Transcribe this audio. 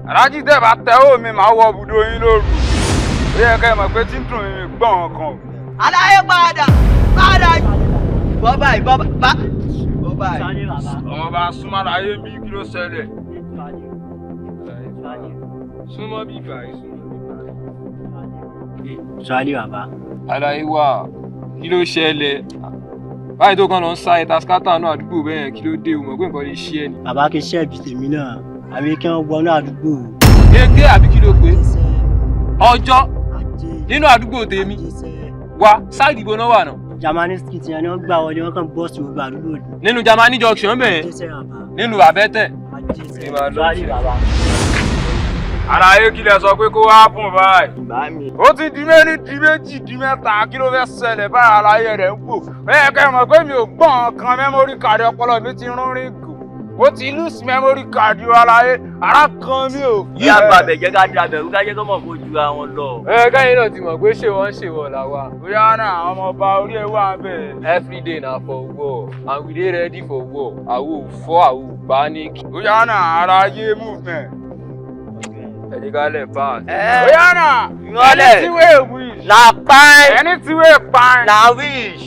Alájí, tẹ́ bá tẹ owó mi, màá wọ ibùdó yín lóru. Ó yẹ kẹ́ ẹ mọ̀ pé tí ń dùn mí, mi gbọ́n kan o. Aláyé, padà padà, bọ́ báyìí, bọ́ bá bọ́ báyìí. Ọmọ bá súnmọ́ àlàyé bí, kí ló ṣẹlẹ̀? Súnmọ́ bí báyìí, súnmọ́ bí báyìí. Sọ́ọ́lì bàbá. Àlàyé wà, kí ló ṣẹlẹ̀ báyìí tó kàn lọ ń sá ẹta skátà náà àdúgbò bẹ́ẹ̀? Kí ló dé? O mọ̀ pé nǹkan lè ṣe ẹ ni. Bàbá, kì í ṣe ẹ̀bì tèmi náà, àbí kí wọ́n wọnú àdúgbò. Ege àbí kí ló pé ọjọ́ nínú àdúgbò tèmi wá side ìbò náà wà náà? Germany Street yẹn ni wọ́n gbà wọlé, wọ́n kàn bọ́ọ̀sì gbogbo àdúgbò ni. Nínú Germany Junction bẹ́ẹ̀? Jésẹ̀ bàbá. Nínú Àbẹ́tẹ̀. Sọ́ọ́lì bàbá. Àlàyé, kí lẹ sọ pé kó wá bùn báyìí? Bá mi. Ó ti di méní, di méjì, di mẹ́ta, kí ló fẹ́ ṣẹlẹ̀ báyìí? Àlàyé rẹ̀ ń pò. Ó yẹ kẹ́ ẹ mọ̀ pé mi ò gbọ́n kan. Memory card ọpọlọ mi ti rún ríngù. Ó ti lose memory card o. Àlàyé, ara kan mi ò. Yíyá bàbẹ̀ jẹ́ ká dàbẹ̀ ká jẹ́ kó mọ̀ kó ju àwọn lọ. Ẹ káyìn náà ti mọ̀ pé ṣé wọ́n ń ṣe wọ̀ làwa. Bóyá náà àwọn ọmọ ọba orí ẹ̀ wà bẹ́ẹ̀. Every day na for war and we dey ready for war. Àwo ò fọ́, àwo ò panic. Bóyá náà ara yé movement. Ẹ jẹ́ ká lẹ̀ pass. Bóyá náà Ìrọ̀lẹ́. ẹni tí wéè wish. Na pine. Ẹni tí wéè pine. Na wish.